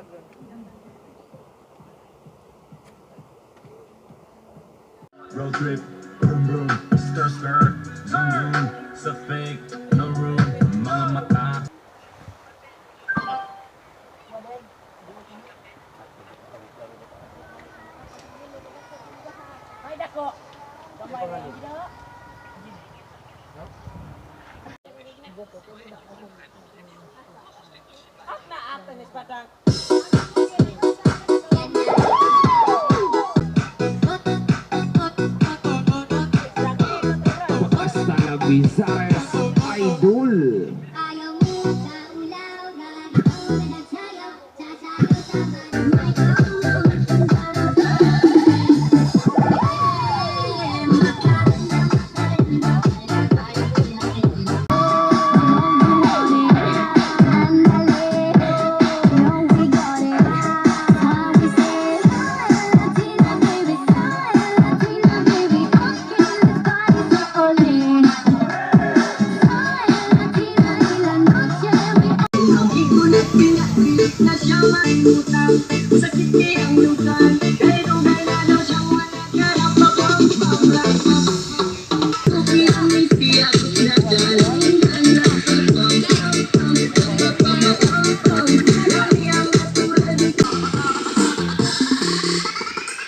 Tawagon. Road trip, boom boom, skirt skirt, zoom zoom, sa fake, no room, mga mata. Ay, dako. Gamay na yun. Ak na ato ni Padang. Hasta la Bizares Idol. Ayaw mo sa ulaw na nagsayaw, sasayaw sa may.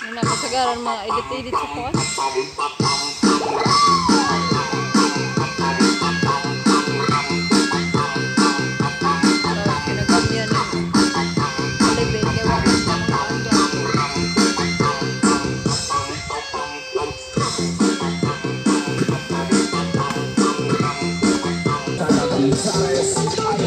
Ano na, kasagaran mga edit-edit sa kuwan. So, kinagamyan ni Olive, kay wa man siya mga andam. Hasta la Bizares.